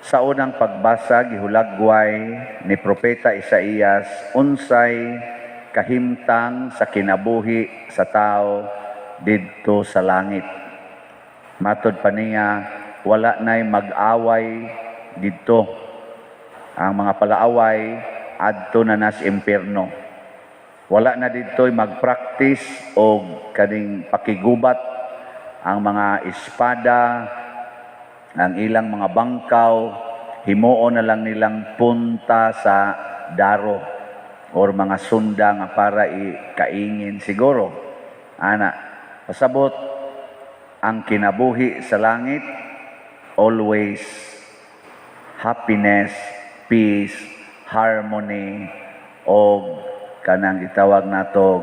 Sa unang pagbasa, gihulagway ni Propeta Isaías unsay kahimtang sa kinabuhi sa tao didto sa langit. Matod pa niya, wala na'y mag-away didto. Ang mga palaaway adto na nas impierno. Wala na didto'y magpractice og kaning pakigubat, ang mga espada, ang ilang mga bangkaw, himuon na lang nilang punta sa daro or mga sunda nga para ikaingin siguro. Ana, pasabot ang kinabuhi sa langit, always happiness, peace, harmony, o kanang gitawag nato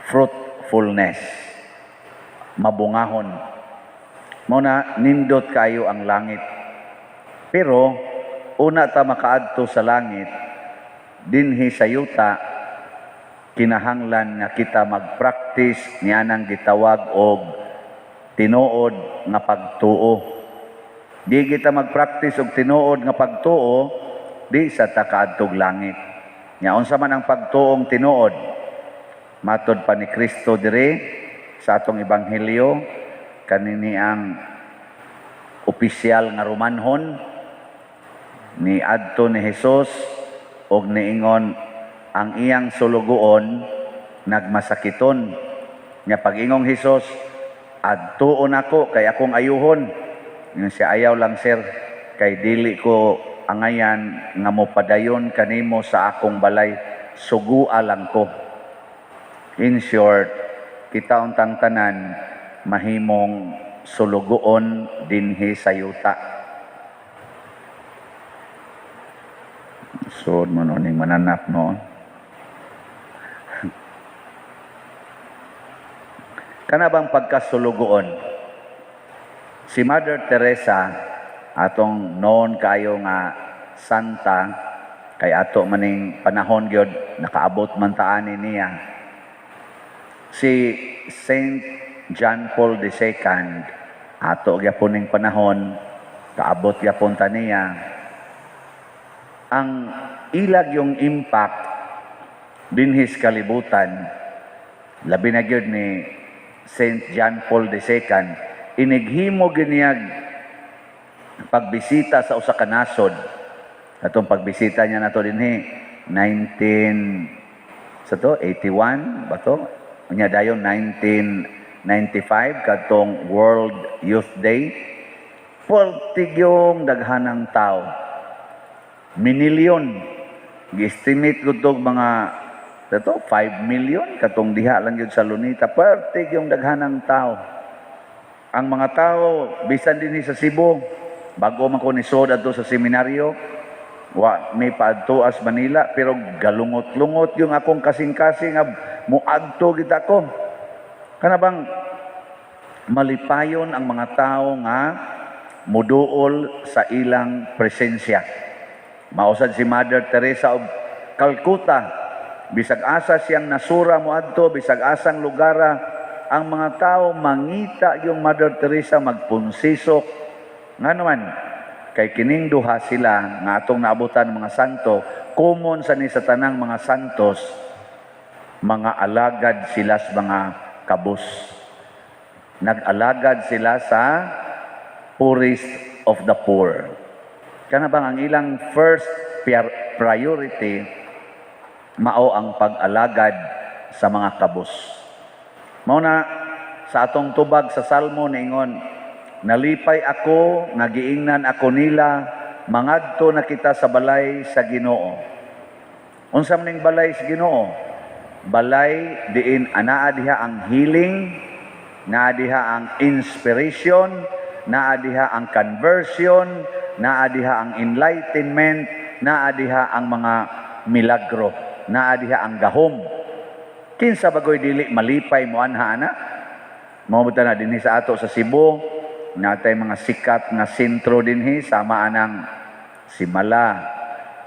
fruitfulness, mabungahon. Mao na nindot kayo ang langit. Pero una ta makaadto sa langit, dinhi sa yuta kinahanglan nga kita magpractice nianang gitawag og tinuod nga pagtuo. Di kita magpractice og tinuod nga pagtuo, di sa ta kaadtog langit. Nya unsa man ang pagtuong tinuod? Matod pa ni Kristo diri sa atong ebanghelyo, kanini ang opisyal nga Romanhon ni adto ni Jesus og niingon ang iyang sulugoon nagmasakiton. Nya pag-ingong Hesus, "Adtuon ako kay akong ayuhon." Ingon siya, "Ayaw lang, sir, kay dili ko angayan nga mopadayon kanimo sa akong balay, sugua lang ko." In short, kita untang tanan mahimong sulugoon dinhi sa yuta. Sud mo no ning mananap, no. Kana bang pagkasulugoon? Si Mother Teresa, atong noon kayo nga santa, kay ato maning panahon gyud nakaabot man taani niya. Si Saint John Paul II, ato gyapon ning panahon, kaabot gyapon ta niya. Ang ilag yung impact dinhi sa kalibutan, labi na gyud ni Saint John Paul II, inighimo gyud niya pagbisita sa usa ka nasod. Atong pagbisita niya nato dinhi 19 sa to 81 ba to? Unya dayon 1995 kadtong World Youth Day. Perti yung daghanang tao. Minilyon. Gi-estimate ko tog mga dato 5 million katong diha lang yun sa Luneta. Perti yung daghanang tao. Ang mga tao bisan dinhi sa Cebu, bago man ko ni sod adto sa seminaryo, wa may paadto as Manila, pero galungot-lungot yung akong kasing-kasing nga muadto kita ko. Kana bang malipayon ang mga tao nga muduol sa ilang presensya. Mausad si Mother Teresa of Calcutta, bisag asa siyang nasura moadto, bisag asang lugara, ang mga tao mangita yung Mother Teresa, magpunsisok. Nga naman, kay kining duha sila nga atong naabutan mga santo, common sa ni sa tanang mga santos, mga alagad sila sa mga kabus. Nag-alagad sila sa poorest of the poor. Kana bang ang ilang first priority mao ang pag-alagad sa mga kabus. Mao na sa atong tubag sa Salmo niingon, "Nalipay ako nga giingnan ako nila, mangadto na kita sa balay sa Ginoo." Unsa man ning balay sa Ginoo? Balay diin anaa diha ang healing, naa diha ang inspiration, naa diha ang conversion, naa diha ang enlightenment, naa diha ang mga milagro, naa diha ang gahom. Kinsa bagoy dili malipay mo anha ana? Mao na dinhi sa ato sa Cebu, natay mga sikat nga sentro dinhi sama anang Simala,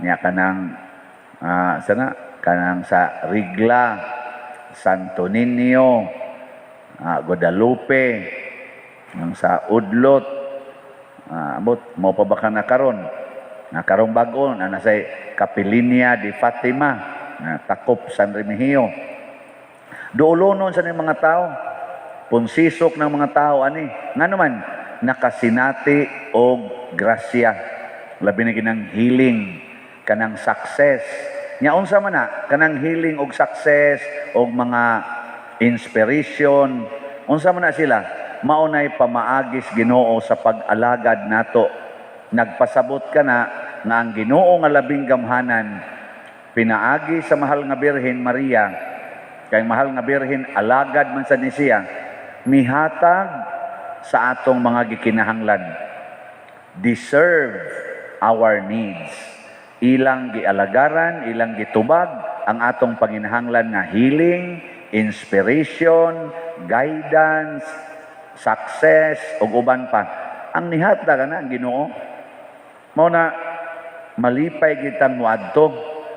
niya kanang sana kanang sa Rigla, Santo Niño, Guadalupe, ang sa Udlot, Ah, ambot mo pa ba ka na karon? Na karong bag-o na nasa Kapilinia de Fatima, na takop San Remigio. Duulonon sa mga tao. Punsisok ng mga tao ani. Nga naman, nakasinati og grasya. Labi na kinang healing, kanang success. Nya unsa man na kanang healing og success og mga inspiration? Unsa man na sila? Maunay pamaagis Ginoo sa pag-alagad nato. Nagpasabot ka na nga ang Ginoo nga labing gamhanan, pinaagi sa mahal nga Birhen Maria, kay mahal nga Birhen alagad man sa ni siya, mihatag sa atong mga gikinahanglan, deserve our needs. Ilang gialagaran, ilang gitubag ang atong panginahanglan nga healing, inspiration, guidance, success ug uban pa. Ang nihatag ana ang Ginoo. Mao na malipay kitang muadto.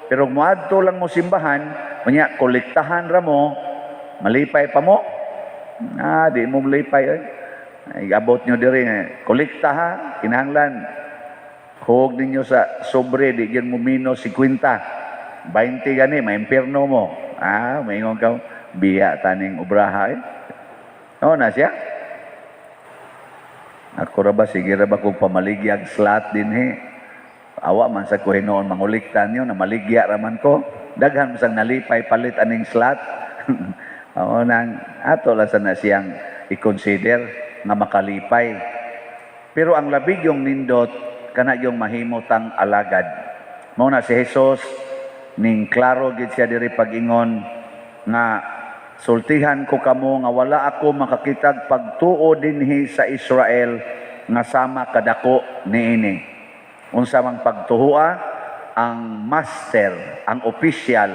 Pero muadto lang mo simbahan, unya kolektahan ra mo, malipay pa mo? Ah, di mo malipay oy. Ay, abot nyo diri, eh. Kolekta ha, kinahanglan. Huwag ninyo sa sobre, di gyud mo minus 50. 20 gani, maimpirno mo. Ah, maingon ka, biya taning obraha eh. Oo na siya. Ako ra ba, sige ra ba kung pamaligyag slot din he. Awa man sa ko hinuon manguliktan nyo, na maligya raman ko. Daghan man sang nalipay palit aning slot. Oo nang ato lang sa na siyang i-consider nga makalipay. Pero ang labig yung nindot, kana yung mahimutang alagad. Mao na si Jesus ning klaro gid siya diri pag-ingon nga, "Sultihan ko kamo nga wala ako makakitag pagtuo dinhi sa Israel nga sama kadako niini." Unsa mang pagtuoa? Ang master, ang official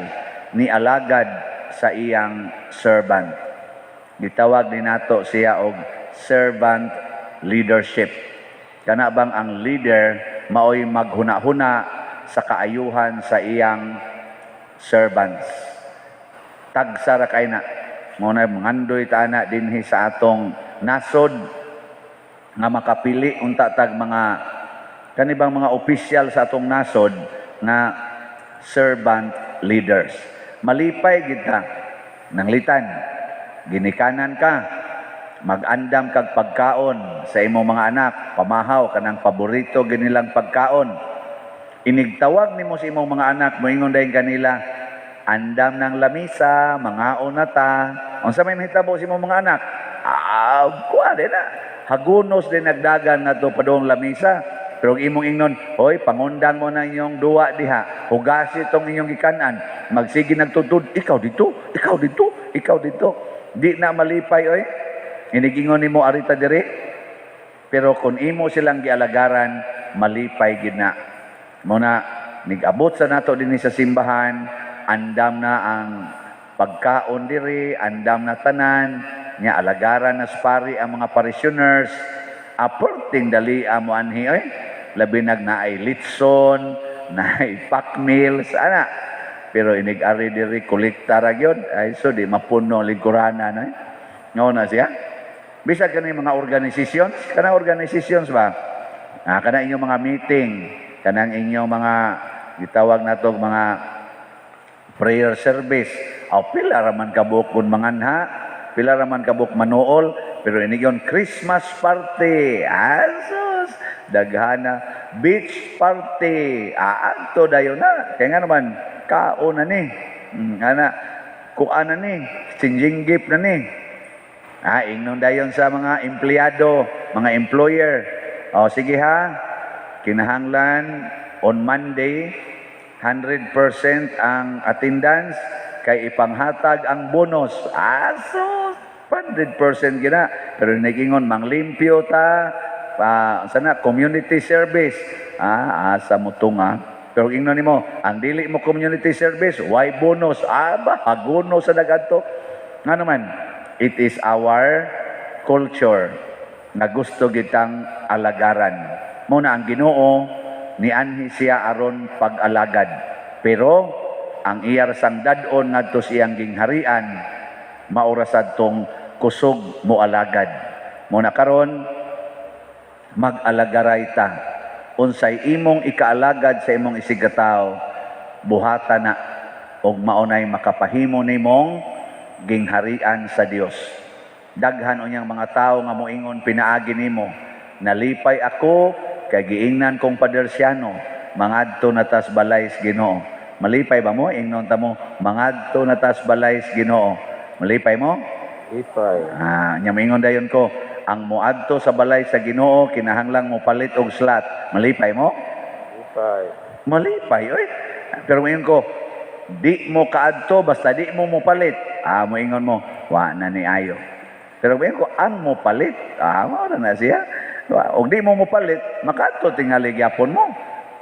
ni alagad sa iyang servant. Gitawag ni nato siya og servant leadership. Kana bang ang leader maoy maghuna-huna sa kaayuhan sa iyang servants. Tagsa ra kay na. Mao na mangandoy ta ana dinhi sa atong nasod nga makapili unta tag mga kanibang mga opisyal sa atong nasod nga servant leaders. Malipay gid ta nanglitan, ginikanan ka, mag-andam kag pagkaon sa imong mga anak, pamahaw kanang paborito ginilang pagkaon. Inigtawag nimo sa imong mga anak, moingon dayon kanila, "Andam ng lamisa, mangaon na ta." Unsa may mahitabo sa imong mga anak? Ah, kuha din na. Hagunos din nagdagan nga to padung lamisa. Pero ang imong ingnon, "Hoy, pangundang mo na inyong duwa diha. Hugasi itong inyong gikanan." Magsige nagtutud, "Ikaw dito, ikaw dito, ikaw dito." Di na malipay, oy. Inigingon nimo arita diri. Pero kung imo silang gialagaran, malipay gid na. Muna, nigabot sa nato dinhi sa simbahan, andam na ang pagkaon diri, andam na tanan, nya alagaran na sa pari ang mga parishioners, aperting dali mo anhi oy. Labi nag naay litson, naay pack meals, ana. Pero inig-ari diri kolekta ra gyud, ay so di mapuno lingkurana no. Ngao na siya. Bisag kani mga organizations, kanang organizations ba? Ah, kanang inyong mga meeting, kanang inyong mga gitawag nato mga prayer service. Aw, pila ra man kabuok kun manganha, pila ra man kabuok manuol, pero inigon Christmas party. Asus, daghana beach party. Ah, adto dayon na. Kaya nga naman kaon na ni. Ana, kuan na ni, sinjinggip na ni. Ah, ingnon dayon sa mga empleyado, mga employer. O sige ha, kinahanglan on Monday 100% ang attendance kay ipanghatag ang bonus. Aso, 100% gina. Pero nagingon manglimpyo ta, pa, sana community service. Ah, asa mo tunga. Pero ingnon nimo, ang dili mo community service, why bonus? Ah, ba, haguno sa dagadto. Nga naman, it is our culture na gusto gitang alagaran. Muna ang Ginoo nianhi siya aron pag-alagad. Pero ang iyar sang dad-on ngadto sa iyang gingharian maura sadtong kusog mo alagad. Muna karon Mag-alagaray ta. Unsay imong ikaalagad sa imong isigkatawo, buhata na og maunay makapahimo nimong gingharian sa Dios. Daghan unyang mga tawo nga moingon pinaagi nimo, "Nalipay ako kay giingnan kong padersyano, mangadto na tas balay sa Ginoo." Malipay ba mo? Ingnon ta mo, "Mangadto na tas balay sa Ginoo." Malipay mo? Lipay. Ah, nya moingon dayon ko, ang moadto sa balay sa Ginoo kinahanglang mo palit og slot. Malipay mo? Lipay. Malipay, oy. Pero moingon ko, di mo kaadto basta di mo mopalit. Ah, moingon mo, "Wa na ni ayo." Pero moingon ko, ang mopalit, ah, mao na na siya. Og di mo mopalit, makaadto tingali gyapon mo.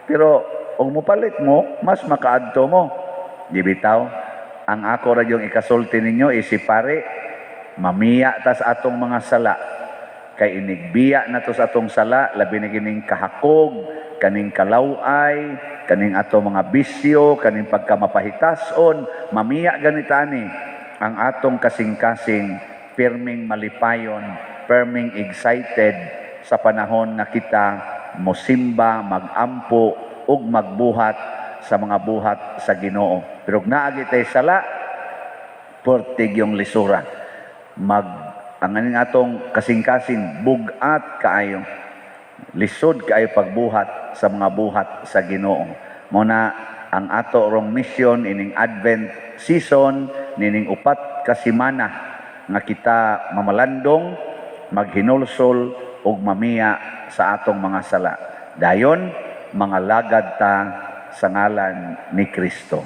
Pero og mopalit mo, mas makaadto mo. Di bitaw, ang ako ra yung ikasulti ninyo si pare, mamiya tas atong mga sala kay inigbiya na to sa atong sala, labi na kining kahakog, kaning kalaway, kaning ato mga bisyo, kaning pagkamapahitason. Mamiya ganita ni ang atong kasing-kasing, pirming malipayon, perming excited sa panahon nga kita mosimba, magampo ug magbuhat sa mga buhat sa Ginoo. Pero kung naa tay sala, pertig yung lisura. Mag ang aning atong kasing-kasing bugat kaayo. Lisod kaayo pagbuhat sa mga buhat sa Ginoo. Mao na ang ato rong mission ining Advent season, nining 4 ka semana nga kita mamalandong, maghinulsol ug mamiya sa atong mga sala. Dayon mangalagad ta sa ngalan ni Kristo.